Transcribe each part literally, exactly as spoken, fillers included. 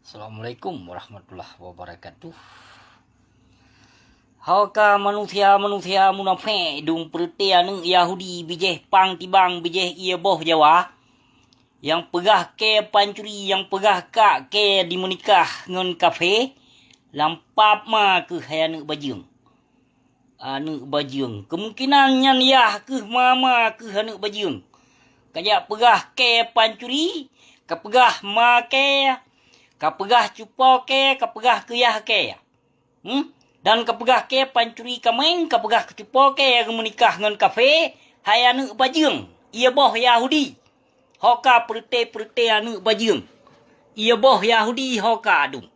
Assalamualaikum warahmatullahi wabarakatuh. Ho ka manusia-manusia munafék dum peureuté aneuëk Yahudi bijéh pang tibang bijéh ié boh Jawa, nyang peugah kée pancuri, nyang peugah kak kée dimeunikah ngon kafé, lam pap ma kheueh hai aneuëk bajeueng. Aneuëk bajeueng. Keumungkinan nyan yah kheueh mama kheueh aneuëk bajeueng. Ka jak peugah kée pancuri, ka peugah ma kée, ka peugah cupo kée, ka peugah keu yah kée. Hmm? Dan ka peugah kée pancuri kaméng, ka peugah keu cupo kée geumeunikah ngon kafé, hai aneuëk bajeueng, ié boh Yahudi. Ho ka peureuté-peureuté aneuëk bajeueng. Ié boh Yahudi ho ka dum.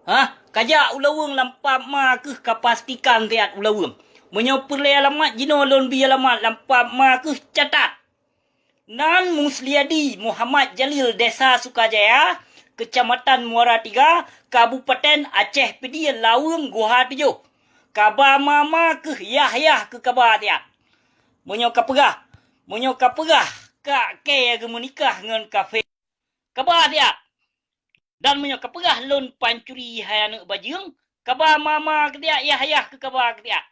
Hah? Ka jak ulaweueng lam pap ma kheueh ka pastikan siat ulaweueng. Meunyoe peureulée alamat jinoe lôn bi alamat lam pap ma kheueh catat. Nan Musliadi Muhammad Jalil Desa Sukajaya, Kecamatan Muara Tiga, Kabupaten Aceh Pidie Laweueng Guha Tujoh. Kaba mama kheueh yah-yah keu kaba siat. Meunyoe ka peugah, meunyoe ka peugah kak kée geumeunikah ngon kafé. Kaba siat. Dan meunyoe ka peugah lôn pancuri hai aneuëk bajeueng, kaba mama keu siat yah-yah keu kaba keu siat.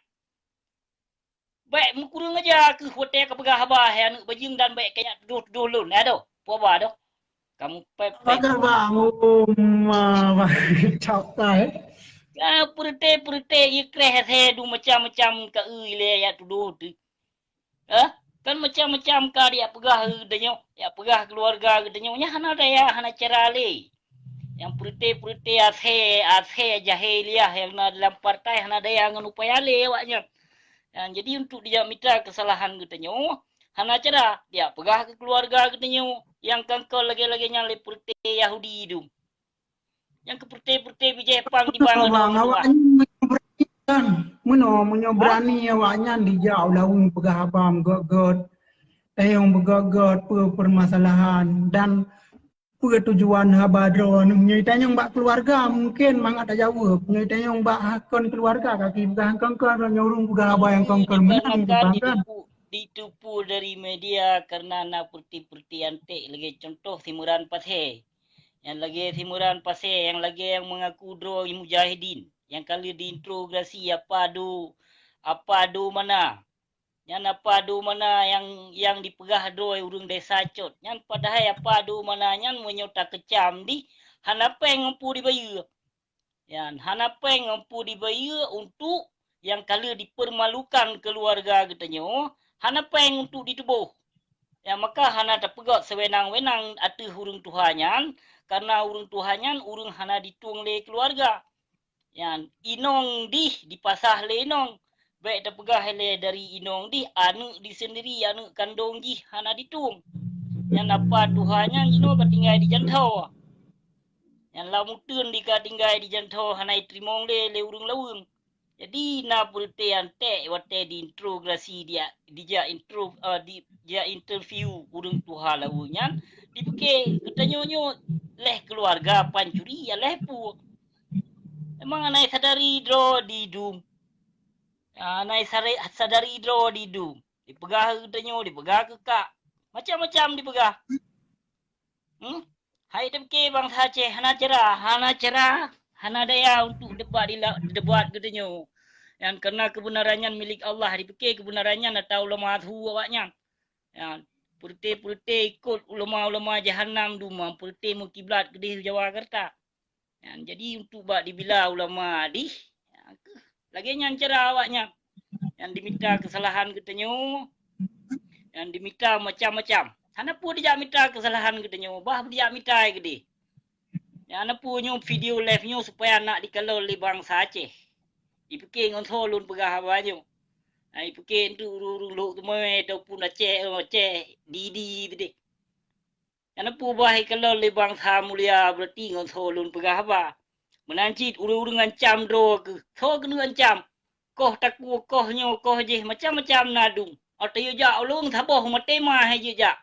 Bék meukureueng aja kheueh watée ka peugah haba hai aneuëk bajeueng dan bék kajak tudoh-tudoh lôn. Adoh, peue haba doh? Kamu pép-pép. Apa kaba mu ma ma cok tai? Ka peureuté-peureuté ié kreh asée dum macam-macam ka eu ilée jak tudoh teuh. Eh, kan macam-macam ka dijak peugah geutanyoe, jak peugah keuluwarga geutanyoe, nyan hana daya, hana cara lé. Nyang peureuté-peureuté asée, asée jahiliah nyang na dalam partai hana daya ngon upaya lé awaknyan. Nyan, jadi untuk dijak mita keusalahan geutanyoe, hana cara, dijak peugah keu keuluwarga geutanyoe nyang kangkon lagée-lagée nyan lé peureuté Yahudi dum. Nyang keu peureuté-peureuté bijéh pang di bangon Bang, awaknyan meunyoe berani kan, meunoe, meunyoe berani awaknyan dijak ulaweueng peugah haba meugét-gét, tanyong beugét-gét peue permasalahan dan peue tujuan haba droe. Meunyoe tanyong bak keuluwarga, mungken mangat tajaweueb. Meunyoe tanyong bak hakon keuluwarga, ka ki peugah kongkon, nyoe ureuëng peugah haba nyang kongkon meunan, kan? Ditupu dari media karena na peureuté-peureuté anték lagée contoh Simuran Pasé. Nyang lagée Simuran Pasé, nyang lagée nyang mengaku droe mujahidin, nyang ka lheueh diinterogasi apa do, apa do mana. Nyan apa do mana nyang, nyang dipeugah droe ureuëng desa cot. Nyan padahai apa do mana nyan meunyoe takeucam dih hana péng ngon peue dibayeue. Nyan hana péng ngon peue dibayeue untuk nyang ka lheueh dipeurmalukan keuluwarga geutanyoe, hana péng untuk dituboh. Nyang maka hana tapeugét siweunang-weunang ateueh ureuëng tuha nyan, karena ureuëng tuha nyan ureuëng hana ditueng lé keuluwarga. Nyan inong dih dipasah lé inong. Bék tapeugah ilée dari inong dih, aneuëk dih seundiri, aneuëk kandong jih hana ditueng. Nyan apa tuha nyan jinoe ka tinggai di jantoe. Nyan lam uteuen dih ka tinggai di jantoe hana jiteurimong lé, lé ureuëng laweueng. Jadi na peureuté anték watée diinterogasi dijak, dijak intro, eh, dijak interview ureuëng tuha laweueng nyan, dipike geutanyoe nyoe leh keuluwarga pancuri ya leh peue. Memang hana jisadari droe didum. Hana jisare-, sadari droe didum. Dipeugah geutanyoe, dipeugah keu kak. Macam-macam dipeugah. Hmm? Hai tapike bansa Aceh hana cara, hana cara, hana daya untuk debat dila-, debat geutanyoe. Nyan karena keubeunaran nyan milék Allah, dipike keubeunaran nyan atra ulama su awaknyan. Nyan, peureuté-peureuté ikot ulama-ulama jahanam dum, peureuté meukiblat keudeh Jawakarta. Nyan, jadi untuk bak dibila ulama dih, nyan keuh lagée nyan cara awaknyan. Nyan dimita keusalahan geutanyoe, nyan dimita macam-macam. Hana peue dijak mita keusalahan geutanyoe, bah dijak mita keudeh. Nyan hana peue nyoe video live nyoe supaya nak dikalon lé bansa Aceh. Dipike ngon soe lôn peugah haba nyoe. Nah, dipike untuk ureuëng-ureuëng Lhok Teumé ataupun Aceh, Aceh, Didi teuh. Nyan peue bah ikalon lé bansa mulia, berarti ngon soe lôn peugah haba. Meunan cit ureuëng-ureuëng ancam droe keuh, soe keuneuk ancam. Koh takue, koh nyoe, koh jih, macam-macam na dum. Ateueh jak ulôn saboh maté ma hai jijak.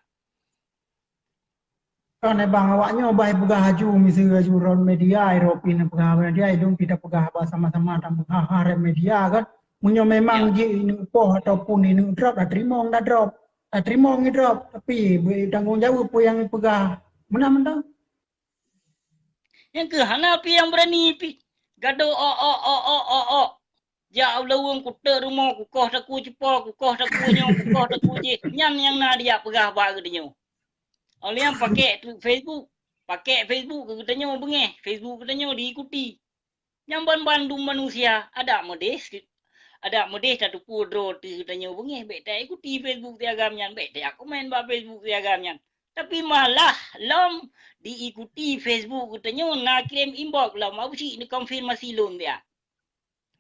Kon bang awak nyoe bah peugah aju miseue aju rot media, iropi na peugah media, idong kita peugah haba sama-sama tam ha-ha rot media kan. Meunyoe memang jih ineuk poh ataupun ineuk drop, dah teurimong dah drop. Dah teurimong i drop, tapi beu tanggong jaweueb peue nyang ipeugah. Meunan mantong. Nyang keuh hana pih nyang beurani pih. Gadôh ôk, ôk, ôk, ôk, ôk, ôk. Jak u laweueng, kuteuk rumoh, kukoh takue cupo, kukoh takue nyoe, kukoh takue jéh. Nyan nyang na dijak peugah bak geutanyoe. Óh lheueh nyan pakèk tu Facebook. Pakèk Facebook keu geutanyoe beungèh. Facebook geutanyoe diikuti. Nyang ban-ban dum manusia, adak meudeh, adak meudeh tateupeue droe teuh geutanyoe beungèh, bèk taikuti Facebook si agam nyan, bèk takomen bak Facebook si agam nyan. Tapi malah lom diikuti Facebook geutanyoe na kirém inbox lom, Abu Syik neukonfirmasi lôn siat.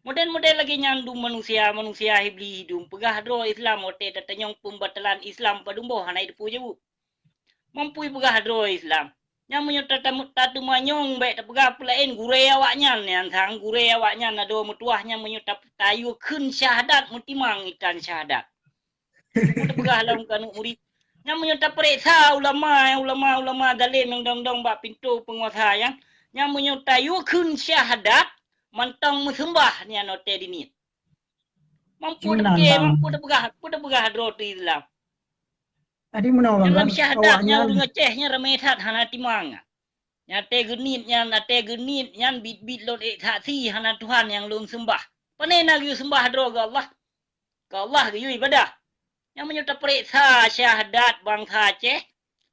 Model-model lagèe nyan dum manusia, manusia Iblih dum peugah droe Islam watèe tatanyong peumbatalan Islam padum boh hana jiteupeue jaweueb. Mampui peugah droe Islam. Nyan meunyoe tata-, tateumanyong bèk tapeugah peulaén gurèe awaknyan, nyan sang gurèe awaknyan adoe meutuwah nyan meunyoe ta-, tayue kheun syahadat meutimang itan syahadat. Tapeugah lom keu aneuk murit. Nyan meunyoe tapareksa ulama, ulama, ulama dalem nyang dong-dong bak pintoe peunguasa nyan, nyan meunyoe tayue kheun syahadat mantong meuseumbah nyan watèe diniet. Mampu Meunan, tapike, Bang. Mampu tapeugah, peue tapeugah droe teuh Islam. Jadi meunoe, Bang, dalam kan, syahadat awaknyan nyan ureueng Aceh nyan ramé that hana timang. Nyang watèe geuniet nyan, watèe geuniet nyan bit-bit lôn ék saksi hana Tuhan nyang lôn seumbah. Pane na geuyue seumbah droe keu Allah? Keu Allah geuyue ibadah. Nyang meunyoe tapareksa syahadat bansa Aceh,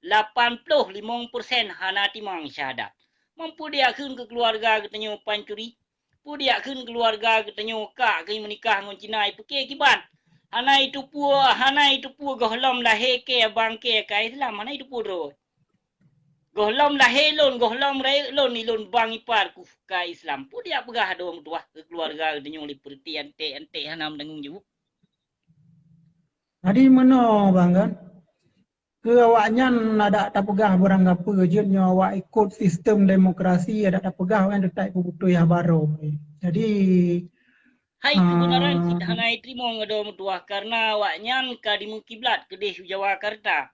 lapan ploh limong persen hana timang syahadat. Mampu dijak kheun keu keuluwarga geutanyoe pancuri? Peue dijak kheun keuluwarga geutanyoe kak keu meunikah ngon Cina, ipike kiban? Hana jiteupeue, hana jiteupeue gohlom lahé kèe bang kèe ka Islam, hana jiteupeue droe. Gohlom lahé lôn, gohlom rayeuk lôn, ilôn bang ipar kuh ka Islam. Peue dijak peugah droe meutuwah keu keuluwarga geutanyoe lé peureuté antek-antek hana meutanggong jaweueb? Jadi meunoe, Bang, kan? Keu awaknyan adak tapeugah barang gapeue jeuet nyoe awak ikot sistem demokrasi, adak tapeugah awaknyan teutap ipeubeutôi haba droe. Jadi, Hai keubeunaran cit hana jiteurimong adoe meutuwah, kareuna awaknyan ka dimeukiblat keudeh u Jawakarta.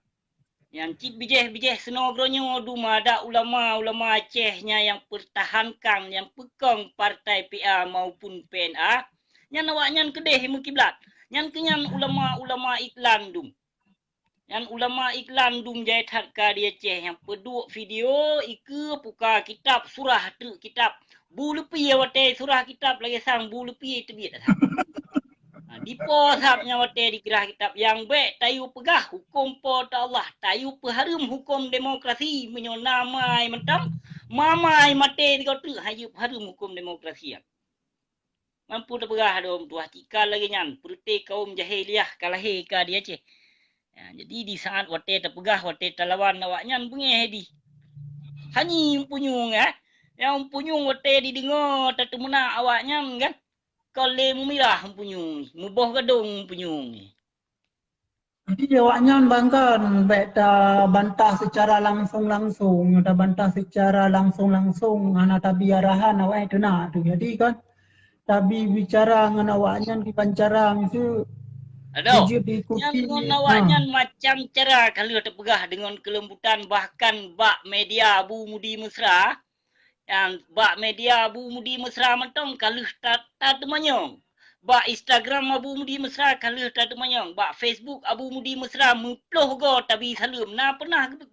Nyan cit bijéh-bijéh seunoe geuronyoe dum adak ulama-ulama Aceh nyan nyang peurtahankan, nyang peukong partai P A maupun P N A, nyan awaknyan keudeh meukiblat. Nyan keunyan ulama-ulama iklan dum. Nyan ulama iklan dum jai that ka di Aceh nyang peuduek video ikeue puka kitab surah treuk kitab. Bu leupie watèe surah kitab lagèe sang bu leupie teubiet that. Ha, dipo that nyang watèe dikrah kitab nyang bèk tayue peugah huköm Po teu Allah, tayue peuhareuem huköm demokrasi meunyoe na mai mantong, mamai maté sigoe treuk han jeuet peuhareuem huköm demokrasi nyan. Mampu tapeugah adoe meutuwah cit ka lagèe nyan, peureuté kaum jahiliah ka lahé ka di Aceh. Ya, jadi di saat watèe tapeugah, watèe talawan awaknyan beungèh di. Hanyi punyueng, eh. Nyang punyueng watèe dideungoe tateumeunak awaknyan kan. Kon lé meumirah punyueng, muboh gadong punyueng. Jadi awaknyan bangkan bèk tabantah secara langsung-langsung, tabantah secara langsung-langsung hana tabi arahan awaknyan teunak tu. Jadi kan tabi bicara ngon awaknyan kiban cara miseue Aduh, jeuet diikuti. Nyan ngon awaknyan macam cara ka lheueh tapeugah deungon keulembutan, bahkan bak media Abu Mudi Mesra, Nyan bak media Abu Mudi Mesra mantong ka lheueh ta-, tateumanyong. Bak Instagram Abu Mudi Mesra ka lheueh tateumanyong. Bak Facebook Abu Mudi Mesra meuploh goe tabi saleuem. Na peunah geu-,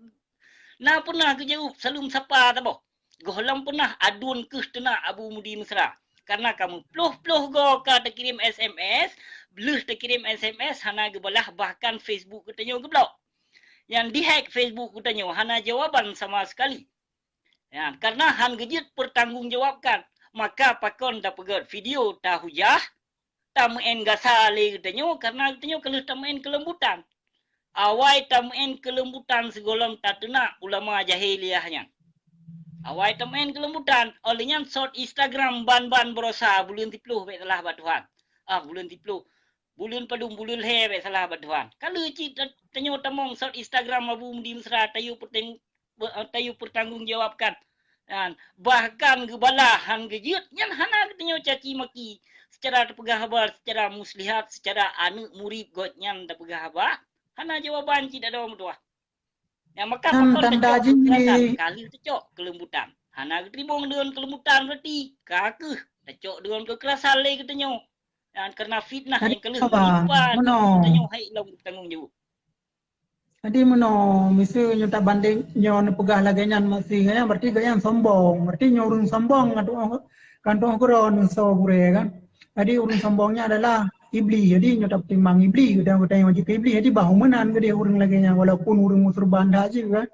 na peunah geujaweueb saleuem sapa saboh. Gohlom peunah aduen keuh teunak Abu Mudi Mesra. Karena ka meuploh-ploh goe ka takirém S M S, lheueh takirém S M S hana geubalah, bahkan Facebook geutanyoe geublok. Nyan dihack Facebook geutanyoe, hana jawaban sama sekali. Ya, karena han geujeuet peutanggong jawabkan, maka pakon tapeugöt video tahujah, tameu'en gasa lé geutanyoe karena geutanyoe ka lheueh tameu'en keulembutan. Awai tameu'en keulembutan sigohlom tateunak ulama jahiliah nyan. Awai tameu'en keulembutan, óh lheueh nyan sot Instagram ban-ban baroesa buleuen siploh bèk salah bak Tuhan. Ah, buleuen siploh. Buleuen padum, buleuen lhèe bèk salah bak Tuhan. Ka lheueh cit ta-, tanyoe tamong sot Instagram Abu Mudi Mesra tayue peuteng-, be-, tayue peutanggong jawabkan. Dan bahkan geubalah han geujeuet, nyan hana geutanyoe caci maki. Secara tapeugah haba, secara muslihat, secara aneuk murit gobnyan tapeugah haba, hana jawaban cit adoe meutuwah. Nyang maka pakon tanda tacok jih keukerasan, ka lheueh tacok keulembutan. Hana geuteurimong deungon keulembutan berarti ka keuh tacok deungon keukerasan lé geutanyoe. Dan karena fitnah nyang ka lheueh menimpa geutanyoe hai lom geutanggong jaweueb. Jadi meunoe, miseue nyoe tabandéng nyoe neupeugah lagée nyan masih, ya, berarti gobnyan sombong. Berarti nyoe ureuëng sombong kan tuoh, kan tuoh keudroe neusoe gurée kan. Jadi ureuëng sombong nyan adalah iblis. Jadi nyoe tapeutimang iblis, geutanyoe, geutanyoe jih keu iblis. Jadi bah meunan geutanyoe ureuëng lagée nyan, walaupun ureuëng meuseurban that jih kan.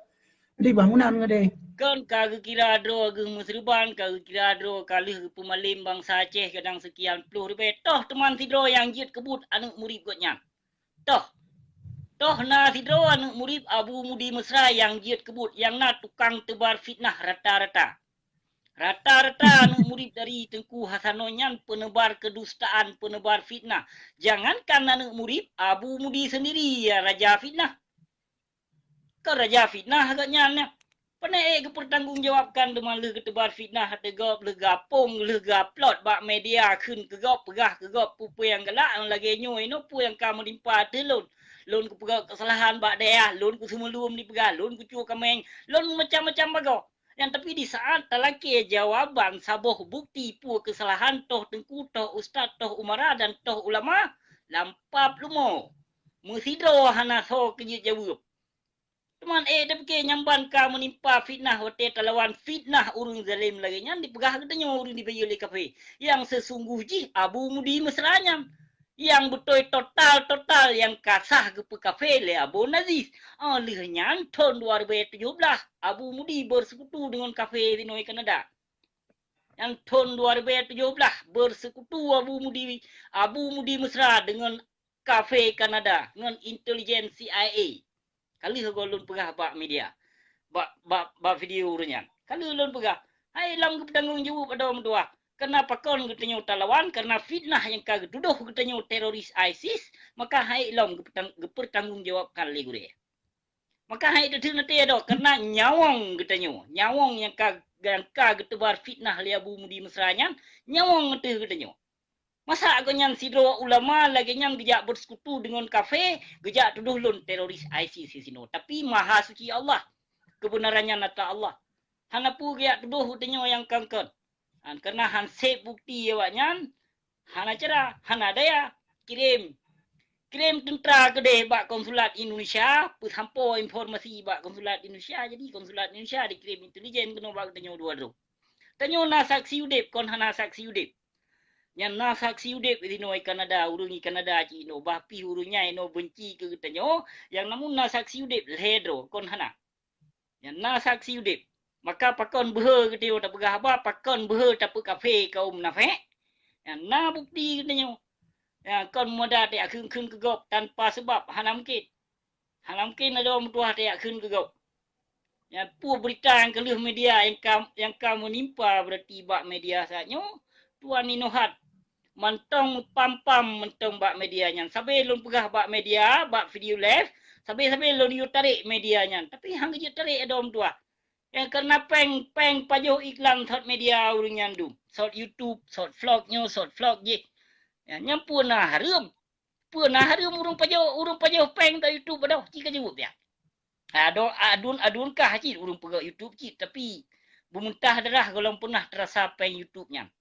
Jadi bah meunan geutanyoe. Kon ka geukira droe geuh meuseurban, ka geukira droe ka lheueh geupeumalém bansa Aceh kadang seukian ploh ribée. Toh teuma sidroe nyang jeuet keubuet aneuëk murit gobnyan. Toh, toh na sidroe aneuëk murit Abu Mudi Mesra nyang jeuet keubuet, nyang na tukang teubar fitnah rata-rata. Rata-rata aneuëk murit dari Teungku Hasanah nyan peunebar keudustaan, peunebar fitnah. Jangankan aneuëk murit, Abu Mudi sendiri ya raja fitnah. Kon raja fitnah gobnyan nyan. Panai ék geupeurtanggong jawabkan teuma lheueh geuteubar fitnah ateueh gob, lheueh geuapong, lheueh geuaplot bak media kheun keu gob, peugah keu gob peue-peue nyang galak lagée nyoe inoe peue nyang ka meunimpa ateueh lôn. Lôn kupeugah keusalahan bak dayah, lôn kuseumeuleuem dipeugah, lôn kucue kaméng, lôn macam-macam bagoe. Nyan tapi di saat talakée jawaban saboh bukti peue keusalahan toh teungku, toh ustaz, toh umara dan toh ulama, lam pap lumo. Meusidroe hana soe keujeuet jaweueb. Teuma ék tapike nyang ban ka meunimpa fitnah watée talawan fitnah ureuëng zalém lagée nyan dipeugah geutanyoe ureuëng dibayeue lé kafé. Nyang seusungguh jih Abu Mudi Mesra nyan. Nyang beutôi total-total nyang ka sah geupeukafé lé Abu Nazis. Óh lheueh nyan thon dua ribée tujoh blaih Abu Mudi bersekutu deungon kafé di noe Kanada. Nyang thon dua ribée tujoh blaih bersekutu Abu Mudi, Abu Mudi Mesra deungon kafé Kanada ngon intelijen C I A. Ka lheueh goe lôn peugah bak media, bak, bak, bak video ureuëng nyan. Ka lheueh lôn peugah, hai lom geupeutanggong jaweueb adoe meutuah. Karena pakon geutanyoe talawan, karena fitnah nyang ka geutudoh geutanyoe teroris ISIS, maka hai lom geupeutang-, geupeurtanggong jawabkan lé gurée. Maka hai teuteun até adoe, karena nyawöng geutanyoe, nyawöng nyang ka, nyang ka geuteubar fitnah lé Abu Mudi Mesra nyan, nyawöng ateueh geutanyoe. Masa gobnyan sidroe ulama lagée nyan geujak bersekutu deungon kafé, geujak tudoh lôn teroris ISIS sinoe. Tapi maha suci Allah, keubeunaran nyan ata Allah. Hana peue geujak tudoh geutanyoe nyang kon-kon. Karena han sép bukti awaknyan, hana cara, hana daya, kirém. Kirém teuntra keudeh bak konsulat Indonesia, peusampoe informasi bak konsulat Indonesia, jadi konsulat Indonesia dikirém intelijen keunoe bak geutanyoe dua droe. Tanyoe na saksi udeb, kon hana saksi udeb. Nyang na saksi udeb di noe Kanada, ureuëng di Kanada cit inoe, bah pih ureuëng nyan inoe benci keu geutanyoe, nyang namun na saksi udeb lhée droe, kon hana. Nyang na saksi udeb. Maka pakon beuhe geutanyoe tapeugah haba, pakon beuhe tapeukafé kaum munafék? Nyang na bukti geutanyoe. Nyang kon muda tajak kheun-kheun keu gob tanpa seubab, hana mungken. Hana mungken adoe meutuah tajak kheun keu gob. Nyang peue beurita nyang ka lheueh media nyang ka, nyang ka meunimpa beurati bak media saat nyoe, tuan inoe hat. Mantong pam-pam mantong bak media nyan. Sabe lôn peugah bak media, bak video live, sabe-sabe lôn yue tarek media nyan. Tapi han geujeuet tarek adoe meutuah. Nyang karena péng, péng pajoh iklan sot media ureuëng nyan dum. Sot YouTube, sot vlog nyoe, sot vlog jih. Nyang, nyang peue na hareuem. Peue na hareuem ureuëng pajoh, ureuëng pajoh péng bak YouTube adoe, ci ka jaweueb ya. Adoe adun-adun kah cit ureuëng peugah YouTube cit, tapi beumuntah darah gohlom peunah teurasa péng YouTube nyan.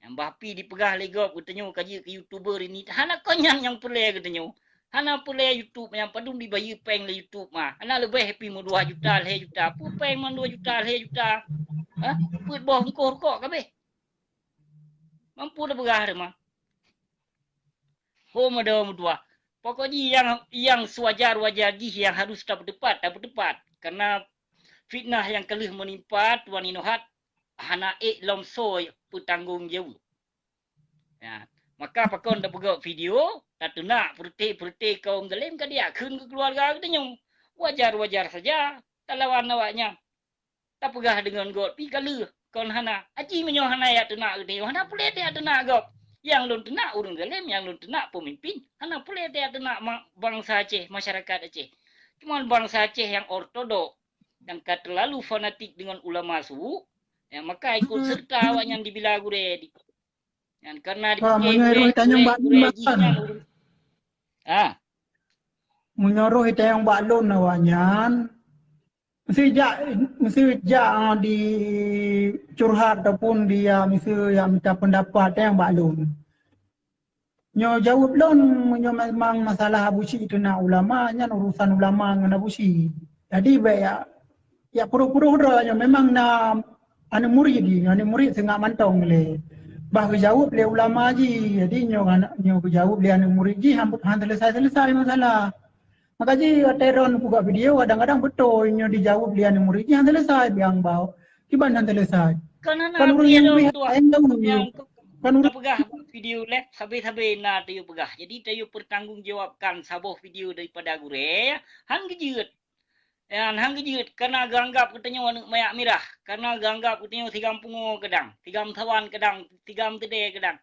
Nyang bah pi dipeugah lé gob geutanyoe ka jeuet keu YouTuber ini, hana kon nyan nyang peureulée geutanyoe. Hana peureulée YouTube nyang padum dibayeue péng lé YouTube mah. Hana leubeh pi meudua juta, lhée juta. Peue péng man dua juta, lhée juta? Hah? Peuet boh bungkôh rukok kabeh. Mampu tapeugah teuma. Ho meudo meutuah. Pokok jih nyang, nyang sewajar-wajar jih nyang harus tapeuteupat, tapeuteupat. Karena fitnah nyang ka lheueh meunimpa tuan inoe hat hana ék lom soe peutanggong jaweueb. Ya, maka pakon tapeugah video, tateunak peureute-peureute kaum zalem ka dijak kheun keu keuluwarga geutanyoe. Wajar-wajar saja talawan awaknyan. Tapeugah deungon gob pi ka lheueh, kon hana. Aji meunyoe hana jak teunak geutanyoe, hana peureulée tajak teunak gob. Nyang lôn teunak ureuëng zalem, nyang lôn teunak peumimpin, hana peureulée tajak teunak ma-, bansa Aceh, masyarakat Aceh. Cuman bansa Aceh nyang ortodok, nyang ka teulalu fanatik deungon ulama su, nyang maka ikot serta awaknyan dibila gurée di. Nyan karena dipike meunyoe gurée, roh tanyong gurée, bak gurée jih nyan ureuëng. Ah. Meunyoe roh tanyong bak lôn awaknyan, mesti jak, mesti jak, ah, di curhat ataupun dia mesti jak minta pendapat tanyong bak lôn. Nyoe jaweueb lôn, meunyoe memang masalah Abu Syik teunak ulama, nyan urusan ulama ngon Abu Syik. Jadi, bèk yak, yak purôh-purôh droe nyoe memang na aneuk murit jih, aneuk murit seungab mantong lé. Bah geujaweueb lé ulama jih. Jadi, nyoe aneuk, nyoe geujaweueb lé aneuk murit jih, han, han selesai-selesai masalah. Maka jih watèe droeneuh peugah video, kadang-kadang beutôi nyoe dijaweueb lé aneuk murit jih, han selesai biang bak. Kiban han selesai. Kan hana Kan ureueng nyang video pih tuan. Laén jaweueb. Nyang Kan ureueng peugah bak video lé, sabe-sabe na tayue peugah. Jadi tayue peutanggong jawabkan saboh video daripada gurèe, han geujeuet. Ya, han geujeuet, karena geuanggap geutanyoe aneuk mayak mirah, karena geuanggap geutanyoe sigam pungo kadang, sigam sawan kadang, sigam teudèe kadang.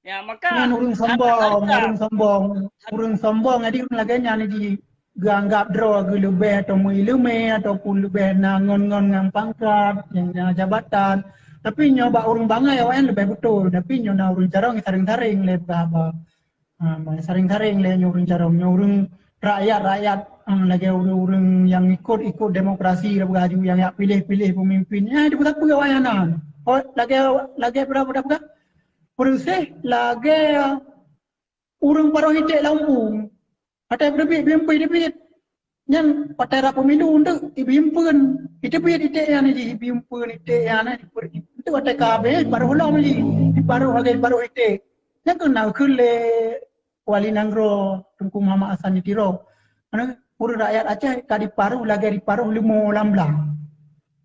Ya, maka Nyan ureueng sombong, ureueng sombong, ureueng sombong, jadi ureueng lagèe nyan ji geuanggap droe geuh leubeh atau meuileumèe ataupun leubeh na ngon-ngon ngon pangkat, nyang na jabatan. Tapi nyoe bak ureueng bangai awaknyan leubeh beutôi, tapi nyoe na ureueng carông sareng-sareng lé peugah haba. Ha, sareng-sareng lé nyoe ureueng carông, nyoe ureueng rakyat-rakyat, ha, lagèe ureueng-ureueng nyang ikot-ikot demokrasi, nyang yak piléh-piléh peumimpin. Nyan dipeusapeue awaknyan nyan. Oh, lagèe, lagèe peue-peue peugah? Peureuseh lagèe ureueng paroh iték lam umpung. Watèe teubiet, bimpeue teubiet. Nyan watèe rab pemilu, enteuk ibimpeuen. Iteubiet iték nyan jih, ibimpeuen iték nyan, enteuk watèe ka abéh, iparoh lom jih. Iparoh lagèe iparoh iték. Nyan keuh na geukheun lé Wali Nanggroe Teungku Muhammad Hasan di Tiro. Ureueng rakyat Aceh ka diparoh lagèe diparoh leumo lam blang.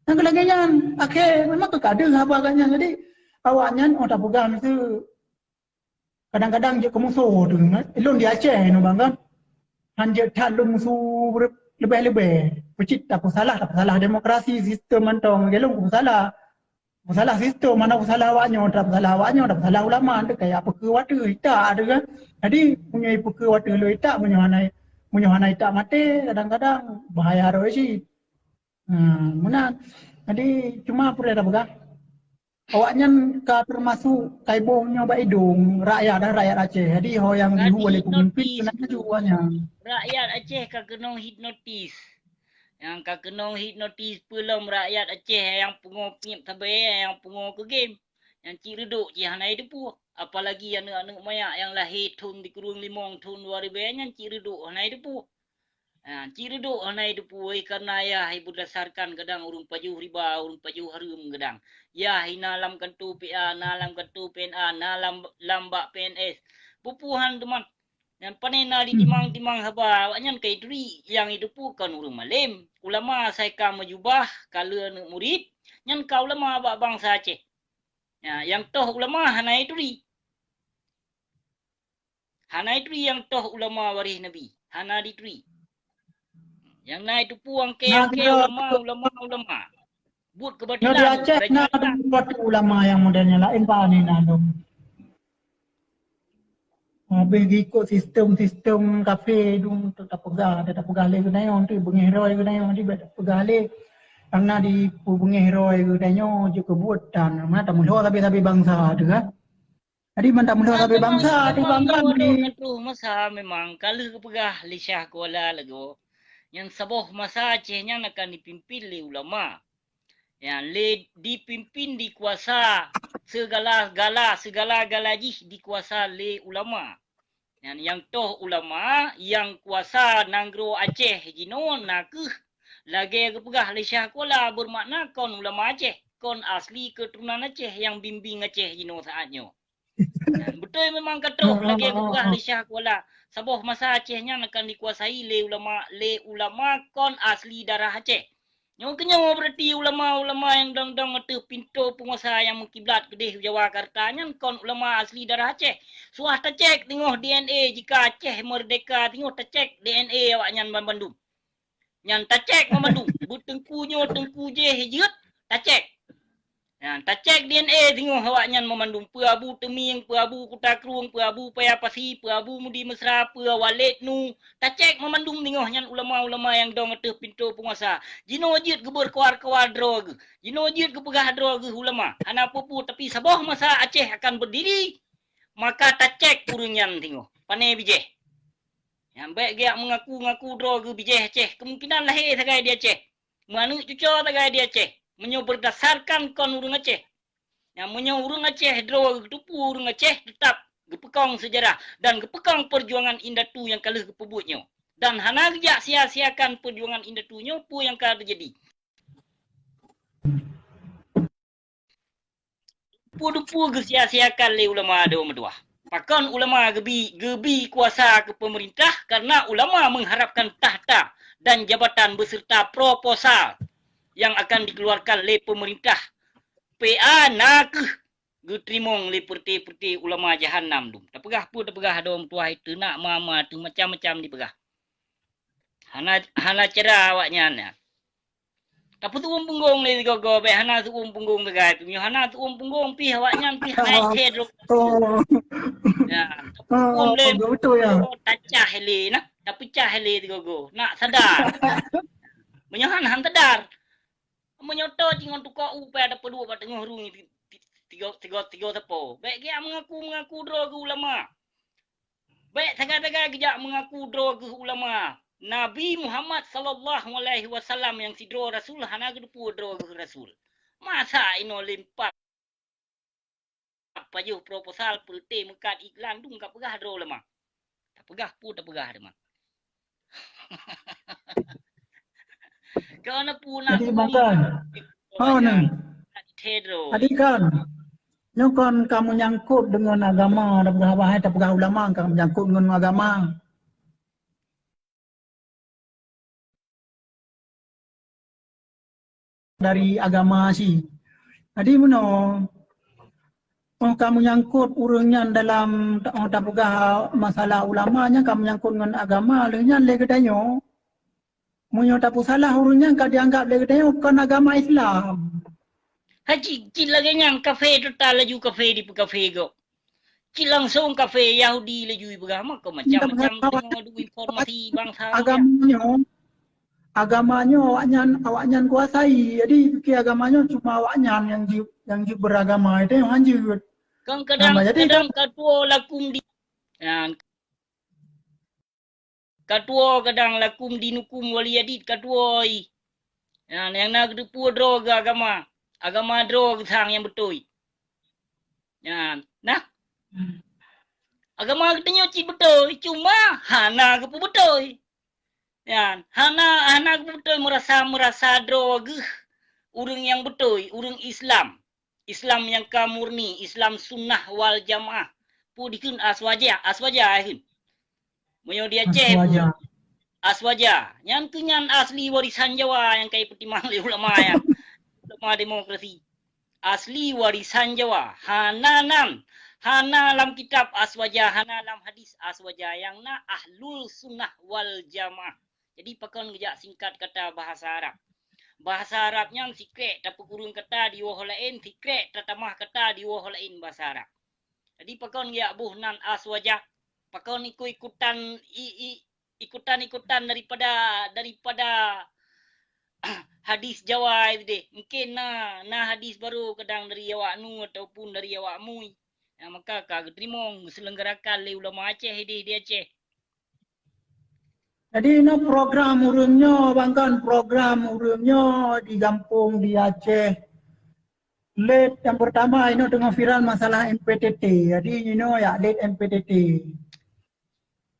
Nyan keuh lagèe nyan. Akhé memang keuh ka deuh haba gobnyan. Jadi, awaknyan, oh, tapeugah miseue, kadang-kadang jeuet keu musoh teuh, eh. Lôn di Aceh nyoe bang kan. Han jeuet that lôn musoh leubeh-leubeh. Peucit tapeusalah, tapeusalah demokrasi, sistem mantong. Lagèe lôn peusalah. Peusalah sistem, hana peusalah awak nyoe, tapeusalah awak nyoe, tapeusalah ulama. Teuh kaya peue keu watèe, itak teuh kan. Jadi, meunyoe peue keu watèe lôn itak, meunyoe hana, meunyoe hana itak maté, kadang-kadang bahaya droe cit. Ha, meunan. Jadi, cuma peue lé tapeugah? Awaknyan ka teumasuk kaiboh nyoe bak idong rakyat, rakyat Aceh. Jadi, ho nyang Ka jihue lé peumimpin dihipnotis. Keunan laju awaknyan. Rakyat Aceh ka keunong hipnotis. Nyang ka keunong hipnotis peue lom rakyat Aceh nyang pungo peuet sabe, nyang pungo keu game. Nyang cit reudok cit hana jiteupeue. Apalagi aneuk-aneuk mayak nyang lahé thon sikureueng limong thon dua ribèe nyan cit reudok hana jiteupeue. Ha, cit reudok hana jiteupeue, karena yah berdasarkan kadang ureueng pajoh riba, ureueng pajoh hareuem kadang. Yah na lam kantô P A, na lam kantô P N A, na lam, lam bak P N S. Peue-peue han teuma. Nyan pane na di timang-timang haba, awaknyan ka jituri, nyang jiteupeue kon ureueng malém. Ulama asai ka meujubah, ka lheueh aneuk murit, nyan ka ulama bak bansa Aceh. Ya, nyang toh ulama hana jituri. Hana jituri nyang toh ulama waréh Nabi. Hana jituri. Nyang na jiteupeue angkée-angkée ulama, ulama, ulama. Buet keubatilan, Aceh na raja ulama nyang model nyan laén pane na dong. Habéh geuikot sistem-sistem kafé dong, tapeugah, tapeugah lé geutanyoe, beungéh droe geutanyoe, di bèk tapeugah lé. Karena di beungéh droe geutanyoe jeuet keu buet tan, na tameulo sabe-sabe bansa teuh kan. Jadi, mantap meunoe sabe bansa, di bansa ni. Ka troh masa memang ka lheueh geupeugah lé Syah Kuala lagoe. Nyang saboh masa Aceh nyan akan dipimpin lé ulama. Ya, lé dipimpin dikuasa segala-gala, segala-gala jih dikuasa lé ulama. Nyan nyang toh ulama, nyang kuasa nanggroe Aceh jinoe nakeuh lagée geupeugah lé Syah Kuala, beumakna kon ulama Aceh, kon asli keuturonan Aceh nyang bimbing Aceh jinoe saát nyoe. Nyan beutôi memang ka troh lagée geupeugah lé Syah Kuala, saboh masa Aceh nyan akan dikuasai lé ulama, lé ulama kon asli darah Aceh. Nyoe keunyoe beurati ulama-ulama nyang dong-dong ateueh pintoe peunguasa nyang meukiblat keudeh u Jawa Karta nyan kon ulama asli darah Aceh. Suah tacek teungoh D N A jika Aceh meurdeka teungoh tacek D N A awaknyan banmandum. Nyan tacek banmandum, beuteungku nyoe teungku jéh jeuet tacek. Nyan, tacek D N A teungoh awaknyan banmandum, peue Abu Teumieng, peue Abu Kuta Krueng, peue Abu Paya Pasi, peue Abu Mudi Mesra, peue Waled Nu, tacek banmandum teungoh nyan ulama-ulama nyang dong ateueh pintoe peunguasa. Jinoe jeuet geubeuet kawar-kawar droe geuh, jinoe jeuet geupeugah droe geuh ulama. Hana peue-peue, tapi saboh masa Aceh akan beudiri, maka tacek ureuëng nyan teungoh. Pane bijéh. Nyang bék geujak meungaku-ngaku droe geuh bijéh Aceh, kemungkinan lahé sagai di Aceh. Meuaneuk cucoe sagai di Aceh, meunyoe beurdasarkan kon ureuëng Aceh. Nyang meunyoe ureuëng Aceh droe geuh teupeue ureuëng Aceh, teutap geupeukong seujarah dan geupeukong peujuangan indatu nyang ka lheueh geupeubuet nyoe. Dan hana geujak sia-siakan peujuangan indatu nyoe peue nyang ka teujadi. Peue-peue geusia-siakan lé ulama dua meutuah. Pakon ulama geubi, geubi kuasa keu peumeurintah? Karena ulama mengharapkan tahta dan jabatan beserta proposal yang akan dikeluarkan lé peumeurintah. P A na kheueh geuteurimong lé peureute-peureute ulama jahanam dum. Tapeugah peue tapeugah dua meutuah, teunak ma-ma teuh macam-macam dipeugah. Hana, hana cara awaknyan nyan. Tapeutuwôm punggong lé sigoe-goe, bék hana tuwôm punggong sagai. Meunyoe hana tuwôm punggong pih awaknyan pih hana Oh. Khe droe. Oh. Ya, tapeutuwôm Oh, lé betul ya. Tacah lé nah, tapeucah lé sigoe-goe. Nak sadar. Meunyoe han, han sadar. Meunyoe toe ngon tukang u payah tapeuduek bak teungoh rueng ti-, ti-, tiga, tiga, tiga sapo. Bék geujak meungaku-mengaku droe geuh ulama. Bék sagai-sagai geujak meungaku droe geuh ulama. Nabi Muhammad sallallahu alaihi wasallam nyang sidroe rasul hana geuteupeue droe geuh rasul. Masa inoe limpat pajoh proposal, peureute meukat iklan dum ka peugah droe ulama. Tapeugah peue tapeugah teuma. Keu na peue na Jadi, peue makan. Peue Oh, pajan. Nang. Nak dithe droe. Tadi kan, nyoe kan ka meunyangkot deungon agama, tapeugah bahai, tapeugah ulama, ka meunyangkot deungon agama. Dari agama si. Jadi meunoe, oh, ka meunyangkot ureuëng nyan dalam, oh, tapeugah masalah ulama nyan ka meunyangkot ngon agama, lheueh nyan lé geutanyoe. Meunyoe tapeusalah ureuëng nyan ka dianggap lé geutanyoe kon agama Islam. Haji, cit lagée nyan kafé total laju kafé dipeukafe gob. Cit langsong kafé Yahudi laju ipeugah, maka macam-macam deungoe dum informasi bansa agama nyoe. Agama nyoe awaknyan, awaknyan kuasai. Jadi pike agama nyoe cuma awaknyan nyang ji, nyang ji beragama itu yang hanjeuet. Kan kadang, jadi kadang katuo lakum di, ya, katuo kadang lakum dinukum waliyadin katuo i. Ya, nyang na geuteupeue droe geuh agama, agama droe geuh sang nyang beutôi. Ya, nah. Agama geutanyoe cit beutôi, cuma hana geupeubeutôi. Ya, hana, hana geupeubeutôi meurasa, meurasa droe geuh ureuëng nyang beutôi, ureuëng Islam. Islam nyang ka murni, Islam sunnah wal jamaah. Peue dikheun Aswaja, Aswaja kheun. Meunyoe di Aceh peue? Aswaja. Nyan keuh nyan asli warisan Jawa nyang ka ipeutimang lé ulama nyan. Ulama demokrasi. Asli warisan Jawa. Hana nan, hana lam kitab Aswaja, hana lam hadis Aswaja. Nyang na ahlul sunnah wal jamaah. Jadi pakon geujak singkat kata bahasa Arab. Bahasa Arab nyan sikrek tapeukureueng kata di woh laén, sikrek tatamah kata di woh laén bahasa Arab. Jadi pakon geujak boh nan Aswaja, pakon ikut-ikutan i, i, ikutan-ikutan daripada, daripada hadis Jawa itu deh. Mungkin na, na hadis baru kadang dari awak nu ataupun dari awak mui. Ya, maka ka geuteurimong geuselenggarakan lé ulama Aceh ideh di Aceh. Jadi inoe program ureuëng nyoe, bangkan program ureuëng nyoe di gampông di Aceh. Lét nyang pertama inoe teungoh viral masalah M P T T. Jadi inoe ya lét M P T T.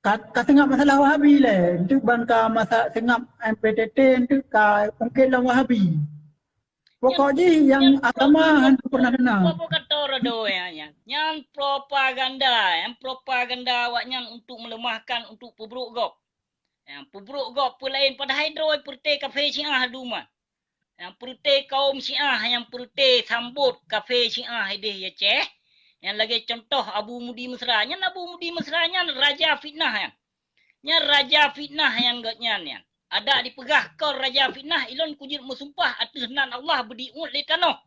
Ka, ka seungab masalah Wahabi lé. Enteuk ban ka masa seungab M P T T enteuk ka ungkét lom Wahabi. Pokok jih nyang agama han pernah kena. Apa kata orang doa nyan? Nyan propaganda, nyan propaganda awaknyan untuk melemahkan, untuk peubrok gob. Nyan peubrok gob peulaén padahai droe peureute kafé Syiah duma. Nyang peureute kaum Syiah, nyang peureute sambot kafé Syiah ideh ya Aceh. Nyan lagée contoh Abu Mudi Mesra. Nyan Abu Mudi Mesra nyan raja fitnah nyan. Nyan raja fitnah nyan gobnyan nyan. Adak dipeugah kon raja fitnah, ilôn kujeuet meusumpah ateueh nan Allah beudiuet lé tanoh.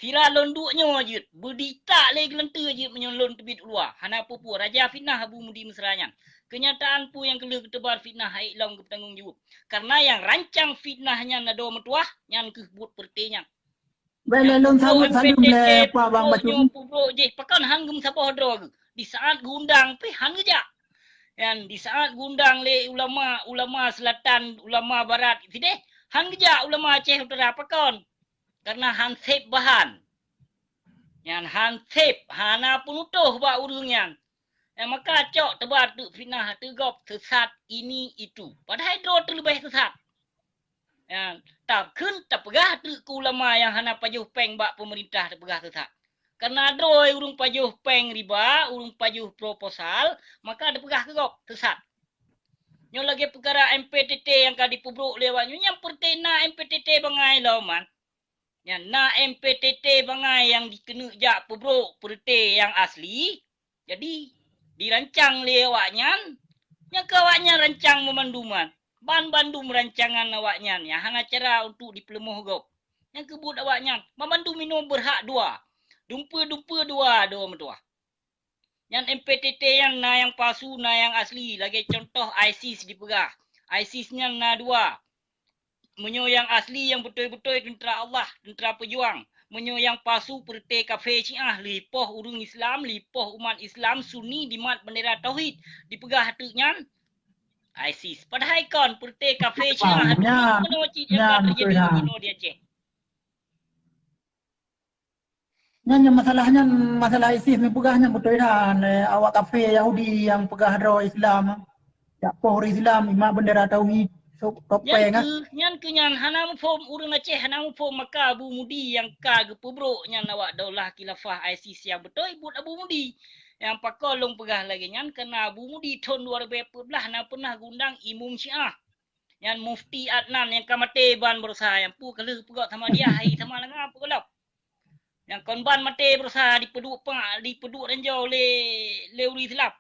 Sira lôn duek nyoe jeuet, beuditak lé geulanteue jeuet meunyoe lôn teubiet u luwa. Hana peue-peue, raja fitnah Abu Mudi Mesra nyan. Keunyataan peue nyang keulheueh geuteubar fitnah hai lom geupeutanggong jaweueb. Karena nyang rancang fitnah nyan na dua meutuah, nyan kheueh buet peureute nyan. Bék lé lôn sabot saleuem lé Pak Bang Bacut. Nyoe peubrok jih pakon han geumeusaboh droe geuh. Di saat geuundang pih han geujak. Nyan di saat geuundang lé ulama, ulama selatan, ulama barat sideh, han geujak ulama Aceh Utara pakon. Karena han sép bahan. Nyan han sép, hana peunutoh bak ureuëng nyan. Nyang maka cok teuba teuk fitnah teuk gob sesat ini itu. Padahai droe teuleubeh sesat. Nyan, takheun tapeugah teuk keu ulama nyang hana pajoh péng bak peumeurintah tapeugah sesat. Kareuna droe ureuëng pajoh péng riba, ureuëng pajoh proposal, maka tapeugah keu gob sesat. Nyoe lagée peukara M P T T nyang ka jipeubrok lé awaknyoe, nyang peureute na M P T T bangai lom man. Nyan na M P T T bangai nyang jikeuneuk jak peubrok peureute nyang asli. Jadi, dirancang lé awaknyan, nyang keu awaknyan rancang meumandum nyan. Ban bandum rancangan awaknyan nyang hana cara untuk dipeuleumah gob. Nyang keubuet awaknyan, meumandum inoe beurhak dua. Dumpeue-dumpeue dua dua meutuah. Nyan M P T T nyan na nyang palsu, na nyang asli. Lagée contoh ISIS dipeugah. ISIS nyan na dua. Meunyoe nyang asli, nyang beutôi-beutôi teuntra Allah, teuntra peujuang. Meunyoe nyang palsu, peureute kafé Syiah, lheueh poh ureuëng Islam, lheueh poh umat Islam Sunni dimat bendera tauhid, dipeugah teuk nyan ISIS. Padahai kon, peureute kafé Syiah, nyan, meunoe cit nyang ka teujadi di Aceh. Nyan, nyan masalah nyan, masalah ISIS neupeugah nyan beutôi that, eh, awak kafé Yahudi nyang peugah droe Islam. Jak poh ureuëng Islam, imat bendera tauhid, sok topeng, nyan ah. Keuh, nyan keuh nyan hana muphom ureuëng Aceh, hana muphom maka Abu Mudi nyang ka geupeubrok nyan awak daulah khilafah ISIS nyang beutôi buet Abu Mudi. Nyang pakon lôn peugah lagée nyan, kareuna Abu Mudi thon dua ribée peuet blah na peunah geundang imum Syiah. Nyan Mufti Adnan nyang ka maté ban beurasa, nyang peue ka lheueh peugot sama dia, hai sama langa peugot lom. Nyang kon ban maté beurasa dipeuduek pa-, dipeuduek ranjau lé, lé ureuëng Islam.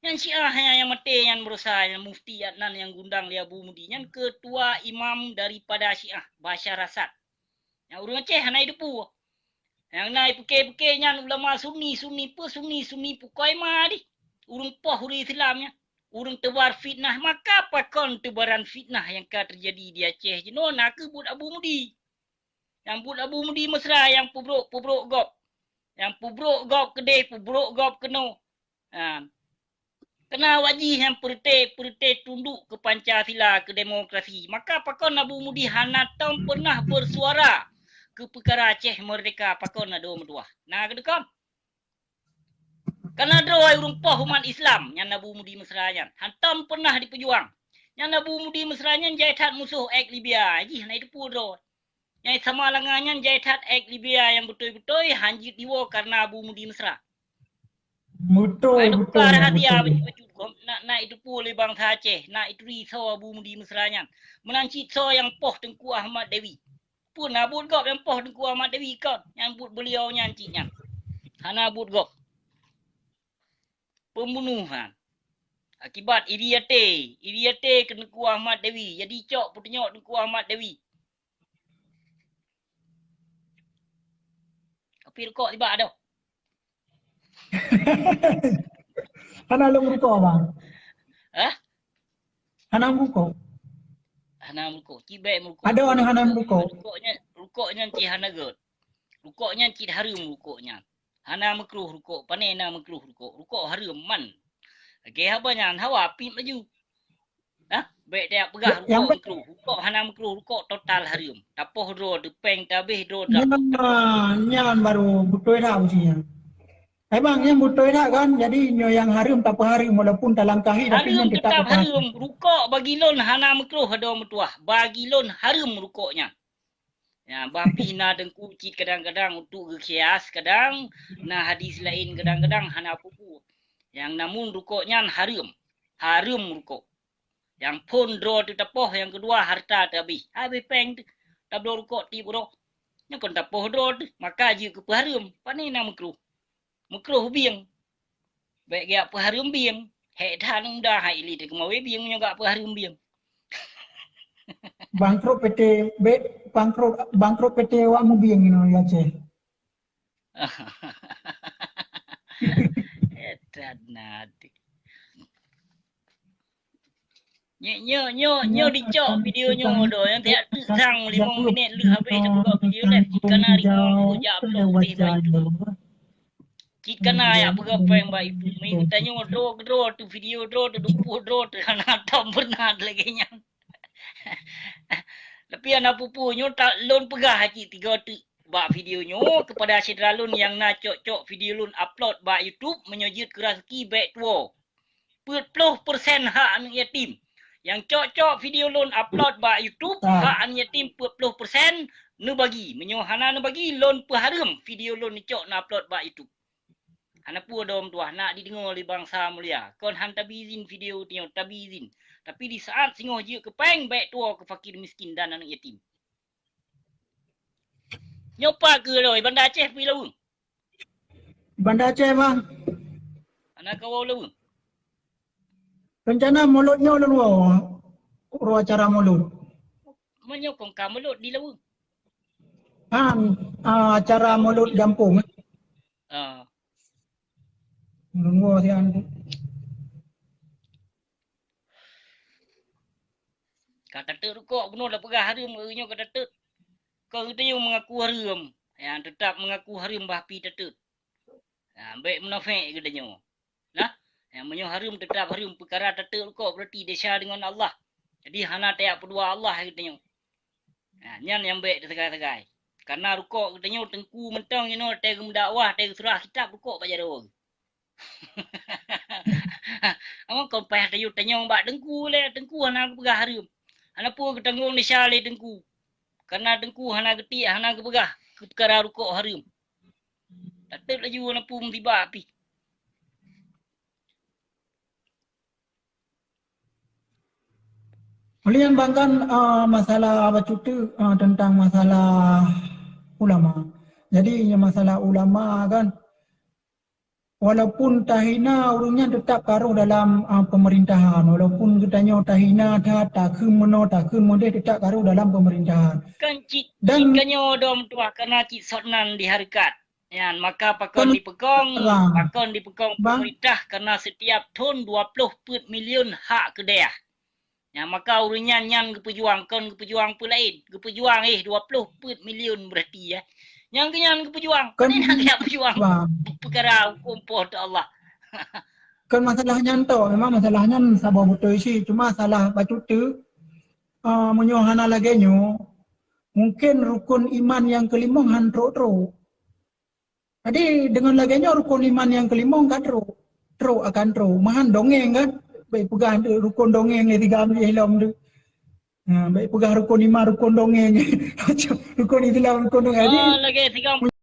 Nyan Syiah nyang, nyang maté nyan beurasa, nyan Mufti Adnan nyang geundang lé Abu Mudi. Nyan keutua imam daripada Syiah, Basyar Asad. Nyang ureuëng Aceh hana jiteupeue. Nyang na jipeuke-peuke nyan ulama Sunni, Sunni peue, Sunni, Sunni pukoi ma dih. Ureuëng poh ureuëng Islam nyan. Ureuëng teubar fitnah, maka pakon teubaran fitnah nyang ka teujadi di Aceh jinoe na keuh buet Abu Mudi. Nyang buet Abu Mudi Mesra nyang peubrok-peubrok gob. Nyang peubrok gob keudeh, peubrok gob keunoe. Ha. Keureuna awak jih nyang peureute-peureute tunduk keu Pancasila, keu demokrasi. Maka pakon Abu Mudi hana tom peunah beusuara keu peukara Aceh meurdeka, pakon na dua meutuah. Na keudeukam? Kareuna droe ureuëng poh umat Islam, nyan Abu Mudi Mesra nyan. Hantom peunah jipeujuang. Nyan Abu Mudi Mesra nyan jai that musoh ék Libya, jih hana jiteupeue droe. Nyai sama langa nyan jai that ék Libya nyang beutôi-beutôi han jeuet diwoe kareuna Abu Mudi Mesra. Beutôi, beutôi, beutôi. Rahasia bacut-bacut gob, na, na jiteupeue lé bansa Aceh, na jituri soe Abu Mudi Mesra nyan. Meunan cit soe nyang poh Teungku Ahmad Dewi. Peue na buet gob nyang poh Teungku Ahmad Dewi kon, nyang buet beuliau nyan cit nyan. Hana buet gob. Pembunuhan. Akibat iri até, iri até keu Teungku Ahmad Dewi. Jadi cok peutunyok Teungku Ahmad Dewi. Tapi rukok tiba adoh. Hana lôn rukok, bang. Hah? Hana meurukok. Hana meurukok. Cit bék meurukok. Adoh aneuk hana meurukok. Rukok nyan, rukok nyan cit hana gét. Rukok nyan cit hareuem rukok nyan. Hana meukruh rukok. Pane na meukruh rukok. Rukok hareuem man. Lagée haba nyan hawa pit laju. Hah? Bék tajak peugah rukok meukruh. Rukok hana meukruh. Rukok total hareuem. Tapoh droe teuh, péng tabéh droe teuh. Nyan, nyan baru beutôi that uji nyan. Hai bang, nyan beutôi that kan? Jadi nyoe nyang hareuem tapeuhareuem walaupun talangkahi, tapi nyan tetap hareuem. Rukok bagi lôn hana meukruh adoe meutuah. Bagi lôn hareuem rukok nyan. Ya, bah pih na teungku cit kadang-kadang untuk geukhias, kadang na hadis laén kadang-kadang hana peue-peue. Nyang namun rukok nyan hareuem. Hareuem rukok. Nyang phon droe teuh tapoh, nyang keudua hareuta teuh habéh. Habéh péng teuh tabloe rukok tieb uroe. Nyan kon tapoh droe teuh, maka jeuet keu peuhareuem. Pane na meukruh. Meukruh bieng. Bék geujak peuhareuem bieng. Hék that muda hai ilée teuh keumawé bieng meunyoe geujak peuhareuem bieng. Bangkrot P T, bék bangkrot, bangkrot P T awak mubieng inoe ya, Ceh. Eh, that nanti. Nyoe, nyoe, nyoe, nyoe dicok video nyoe doh, nyang tiap teuk sang limong minit lheueh habéh teupeugah video leh. Cit kana ringoh jak upload udeh bak YouTube. Cit kana jak peugah péng bak YouTube. Meutanyoe droe keudroe teuh video droe teuh dumpuk droe teuh hana tom pernah lagée nyan. Tapi hana peue-peue nyoe ta-, lôn peugah cit tiga teuk. bak video nyoe kepada syedara lôn nyang na cok-cok video lôn upload bak YouTube, meunyoe jeuet keu raseuki bèk tuwoe. Peuet ploh persen hak aneuk yatim. Nyang cok-cok video lôn upload bak YouTube, hak aneuk yatim peuet ploh persen neubagi. Meunyoe hana neubagi, lôn peuhareuem video lôn neucok neuupload bak YouTube. Hana peue dom tuah, nak dideungoe lé bansa mulia. Kon han tabi izin video tanyoe, tabi izin. Tapi di saat singoh jeuet keu péng, bèk tuwoe keu fakir miskin dan aneuk yatim. Nyoe pat keuh lôn, Banda Aceh pi Laweung? Banda Aceh, Bang. Hana kawoe Laweung? Rencana mulod nyoe lôn woe, uroe acara mulod. Meunyoe kong ka mulod di Laweung? Han, ah, acara mulod gampông. Ah. Lôn woe sian. Ka tateut rukok bunoe, tapeugah hareuem, nyoe ka tateut. Kon geutanyoe meungaku hareuem, nyang teutap meungaku hareuem bah pi tateut. Ha, bèk munafék geutanyoe. Nah, nyang meunyoe hareuem teutap hareuem, peukara tateut rukok, beurati desya deungon Allah. Jadi hana tajak peudua Allah geutanyoe. Ha, nyan nyang bèk teusagai-sagai. Karena rukok geutanyoe teungku mantong inoe, watèe geumeudakwah, watèe geusurah kitab, rukok bak jaroe. Amang kon payah tayue tanyong bak teungku lé, teungku hana geupeugah hareuem. Hana peue geutanggong desya lé teungku. Karena teungku hana geutiek, hana geupeugah keu peukara rukok hareuem. Tateut laju hana peue musibah pih. Ulôn bangkan, ah, masalah bacut teuk, ah, teuntang masalah ulama. Jadi, masalah ulama kan, walaupun tahina, ureueng nyan teutap ka rôh dalam, ah, peumeurintahan. Walaupun geutanyoe tahina that, takheun meunoe, takheun meudéh, teutap ka rôh dalam peumeurintahan. Kan cit, dan cit ka nyoe dom tuah, karena cit sot nan di hareukat. Nyan, maka pakon Kon dipeukong, Bang. Pakon dipeukong Bang. Pemerintah karena setiap thon dua ploh peuet milion hak keudeh. Nyan, maka ureueng nyan, nyan geupeujuang, kon geupeujuang peue laén. Geupeujuang, eh, dua ploh peuet milion berarti, eh. Nyan keuh nyan geupeujuang. Kon Pane na geujak peujuang Bang. Peukara huköm Po teu Allah. Kon masalah nyan toh, memang masalah nyan saboh beutôi cit. Cuma salah bacut teuk, ah, meunyoe hana lagèe nyoe, mungkin rukon iman nyang keulimong han trok-trok. Jadi, deungon lagèe nyoe rukon iman nyang keulimong ka trok. Trok akan trok. Meuhan dongeng kan? Bèk peugah rukon dongeng lé tiga ambiek ilom tu. Ha, bèk peugah rukon iman, rukon dongeng. Rukon Islam, rukon dongeng. Jadi, oh, lagèe tiga